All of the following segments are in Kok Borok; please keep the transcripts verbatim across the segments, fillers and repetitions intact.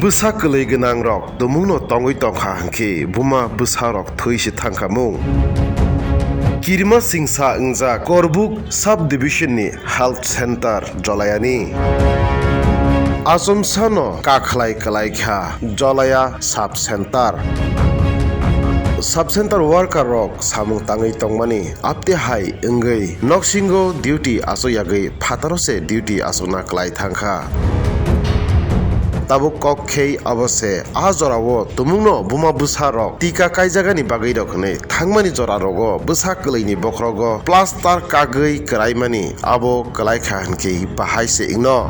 Bwsa kwlwi gwnang rok tumungno tongwi tongkha hwnkhe buma bwsa rok thwi se thangkha mung. Kirima singsa wngjak Korbuk sub division ni health center Jolayani. Achomsano kakhlai kwlaikha Jolaya sub center. Sub center worker rok samung tangwi tongmani apte hai wngwi noksingo duty achuk yagwi phataro se duty achukna kwlai thangkha. Tabuk kok khei abo se a jorao tumungno buma bwsa rok tika kaijagani bagwi rok hwnwi thangmani jora rogo bwsa kwlwini bokhrogo plaster kagwi kwraimani abo kwlaikha hwnkhe bahai se wngno.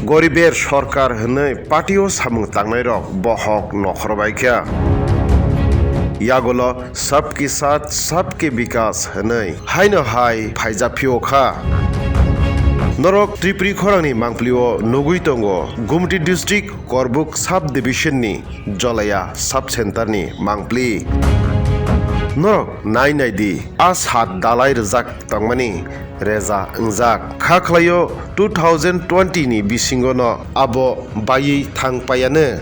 Goriber sorkar hwnwi party o samung tangnai rok bohok nokhor bai kha. Yagulo sabki saath sabki bikas hwnwi haino hai phaijak phio kha. Norok Tripuri khorangni mangpli o nugwi tongo Gumti district Korbuk sub division ni Jolaya sub center ni mangpli. Norok nai nai di, a sat dalai rwjak tongmani reza wngjak. Kha khlaio two thousand twenty ni bisingo no abo baiwi thang paiyanw.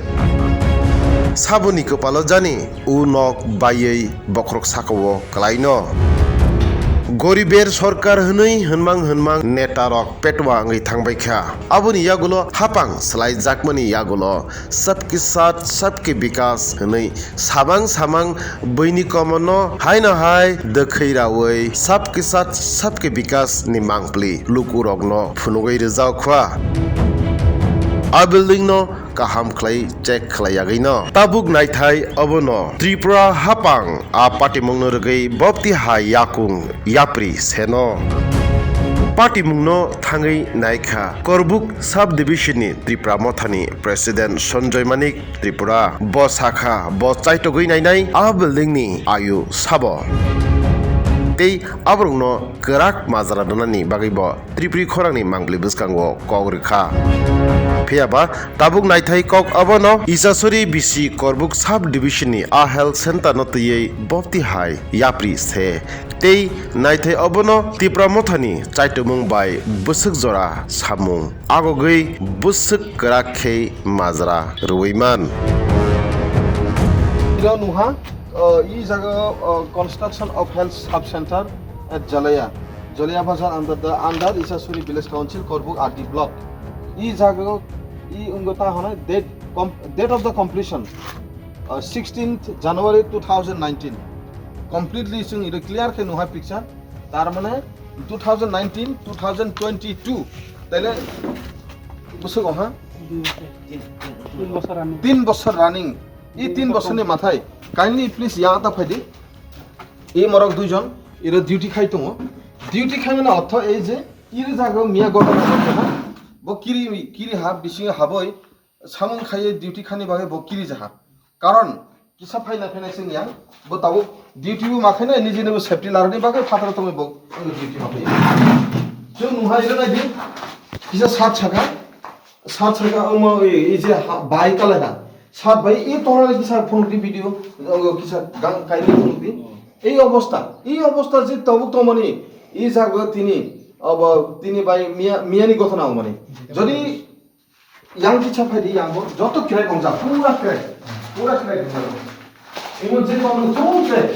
Saboni kwpalo jani u nok baiwi bokhorok sakao kwlaino. Goriber sorkar hwnwi hwnmang hwnmang neta rok petwa wngwi thangbai kha. Aboni yagulo hapang swlai jakmani yagulo sabki saath sabki bikas hwnwi samang samang buini komono haino hai dwkhwi raui sabki saath sabki bikas ni mangpli lukurokno phunugwi rwjak kha. A building no kaham khlai check khlai yagwi no. Tabuk naithai obono Tripura hapang a patimungno rwgwi bopti hai yakung yapri seno. Patimungno thangwi naikha Korbuk sub division ni Tripura mothani president Sanjoy Manik Tripura. Bo sakha bo chaitogwi nainai a building ni ayu sabo. Tei aborokno kwrak majra rwnani bagwi bo Tripuri khorangni mangpli bwskango kok rwkha. Phiyaba tabuk naithai kok abono Isasuri bisi Korbuk sub division ni a health center no twiwi bopti hai yapri se. Tei naithai obono Tipra mothani chaitomung bai bwswk jora samung agogwi bwswk kwrak khe majra rwui man. Iro nungha, uh, i jaga, uh, construction of health sub center at Jalaya, Jalaya Bazar under the, under Isasuri Village Council, Korbuk R D block. I jaga, i ungo ta hwnai date, com-, date of the completion, uh, sixteenth January two thousand nineteen. Completely chwng iro clear khe nungha picture. Tar mane two thousand nineteen, two thousand twenty-two. Taile bwswk oha? Tin bosor running. Tin bosor running. I tin bosorni mathai. Kindly please yang ta phaidi. I morok duijon iro duty khai tongo. Duty khai mane ortho ei je iro jaga miya gotha na gotha na. Bo kiri, kiri ha bisingo haboi samung khaiye duty khani bagwi bo kiri jaha. Karon kisa phaina phaina sing yang bo tabuk duty bo ma khaina nijini bo safety larani bagwi phataro tongwi bo duty ma phaiyo. Chwng nungha iro naidi kisa sat saka. Sat saka omo ei, ei je ha-, bai kalai ha. Sat bai ei tongra kisa phunukdi video, ogo kisa gang kaini phunukdi. Ei obostha, ei obostha je tabuk tongmani, ei jaga tini, obo tini bai miya, miyani gothana omani. Jodi yang kisa phaidi yang bo, joto crack ongjak, pura crack, pura crack ongjak. Imo je tongmani pura crack,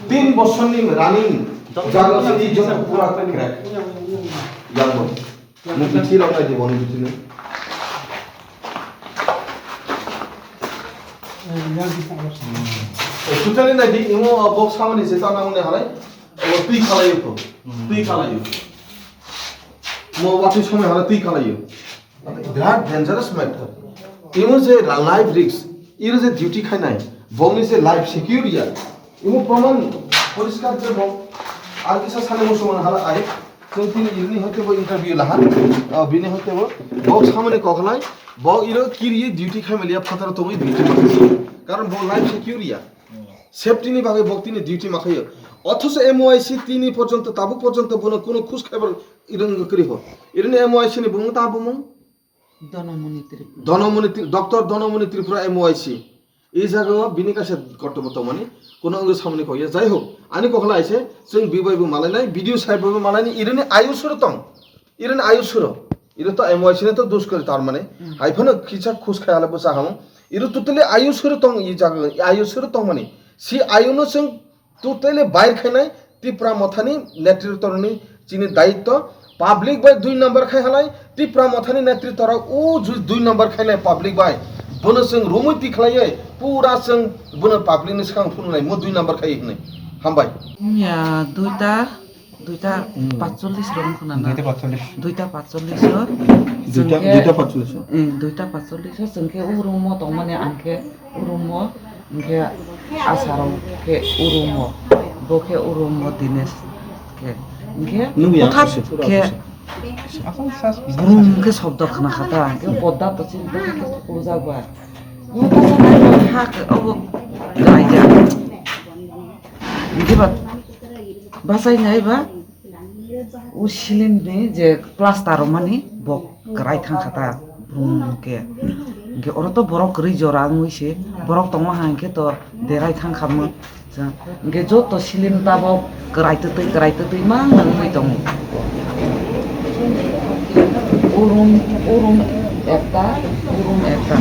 tin bosorni running jaga se ei joto pura crack. Yang bo. Mo bithi rok nai di, boni bithi ni. Totally nai di, imo box hamani se ta nang ne halai. O twi khalai ko. Twi khalai. Mo watwi somoi halai twi khalai. Birat dangerous matter. Imo je ra-, life risk, iro je duty khainai, bongni je life secure ya. Imo proman poriskar je bo, ar kisa sani musuman hala ai, chwng tini irini hoite bo interview laha, ah, bini hoite bo, bo samani kokhlai, bo iro kiriye duty khaimaliya phataro tongwi duty makhai. Karon bo life secure ya. Safety ni bagwi bo tini duty makhayo. Othoso M O I C tini porjonto, tabuk porjonto bono kuno khus khaibar iron kwrwi ho. Irini M O I C ni bumung ta bumung? Donamoni Tripura. Donamoni Tri-, Doctor Donamoni Tripura M O I C. E jaga o bini kaisa kortobo tongmani, kono wngwi samani kok ya. Jai hok, ani kokla aise, chwng bibai bo malainai, B D O sahib bo malainai, irini ayu suro tong. Irini ayu suro. Iro to M Y C no to dus kori tar mani. Hmm. Hai phano kisa khus khai hala bwsa hamo. Iro totally ayus horo tong i jaga, ayus horo tong mani. Si ayuno chwng totally bair khainai Tipra Mothani netritwni chini daitto. Public bai dui number khai halai, Tipra Mothani netritwrok o ju-, dui number khainai public bai. Bono chwng romwi tikhlaiwi pura chwng bono public ni swkang phunuknai mo dui number khai hwnwi. Hambai. Ya, duita Duita Hmm. patchollis rong khuna na? Duita patchollis. Duita patchollis o. Duita, chwng khe, duita patchollis o. Hmm, duita patchollis o. Chwng khe urumo tongmani ang khe urumo, hwnkhe asarong khe urumo, bo khe urumo Dinesh khe. Hwnkhe Nung yang hothat khe Asal sas brum khe sobdo khna kha ta, hwnkhe podda to chini to khe kujak ba. Bo ta sa nai ha khe obo khlai ya. Hwnkhe ba bachai nai ba. O ceiling ni je plaster romani bo kwrai thang kha ta brum khe. Hwnkhe oro to borok kwrwi jora wngwi se borok tongma hai khe to derai thang kha mo. Hwnkhe joto ceiling tabok kwrai twtwi, kwrai twtwi ma wngwi tongo. O room, o room ekta, o room ekta.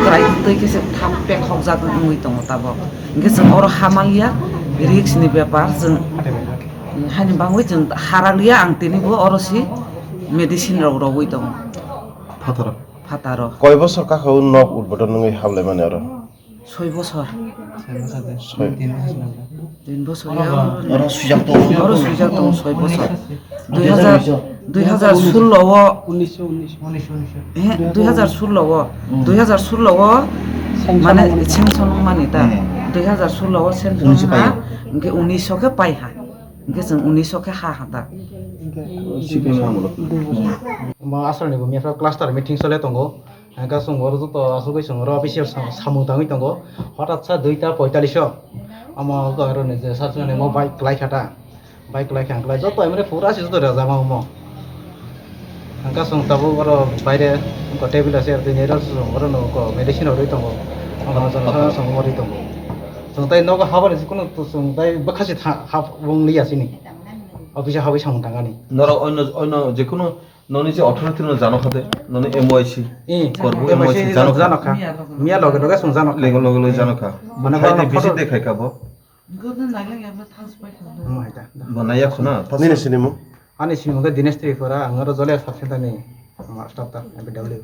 Kwrai twtwi khe se tham pekhokjak wngwi tongo tabok. Hwnkhe chwng oro ha maliya, risk ni bepar chwng. Hani bangwi chwng haraliya ang tini bo oro si medicine rok rogwi tongo. Phataro. Phataro. Koi bosor kaka o nok udbodon wngwi hamlaimani oro? Soi bosor. Soi. Tin bosor ya. Oro swijak tongo. Oro swijak tongo soi bosor. Dui hajar, dui hajar sullo o. Unisho, unisho. Unisho, unisho. Eh, dui hajar sullo o. Hmm. Dui hajar sullo o. Sanction mani, sanction mani ta. Hmm. Dui hajar sullo o sanction unisho ha. Pai. Hwnkhe unisho khe pai ha. Hwnkhe chwng unisho khe ha ha ta. Sikhe samolo. Omo aswrangni bo mepha cluster meeting chole tongo. Hwnkhe chwng oro joto asugwi chwng oro official sam-, samung tangwi tongo. Hothat sa duita poitalish o. Omo oro ni je sir chwngni mo bike kwlai kha ta. Bike kwlai kha, kwlai joto emre pura se joto rajama omo. Hwnkhe chwng tabuk oro baire wngkha table chair twi nai rw chwng oro no wngkha medicine rw rwi tongo. Omo joto sa chwng rw tongo. Chwng tai nogo habani se kunu chwng tai bwkha se tha-, hap wng liya sini. Office o habwi samung tangani. Norok oino, oino jekunu noni je authority no jano kha de, noni M Y C. Eh, Korbu M Y C M Y C jano kha. Jano kha. Miya loge loge chwng jano kha. Lego loge loge jano kha. Mane Khai de bono photo visit de khai kha bo. Omo hai ta. Bo naiya khuna. Nini sini mo? Ani sini mo khe Dinesh Tripura, ang oro Jolai sub center ni master ta, M P W.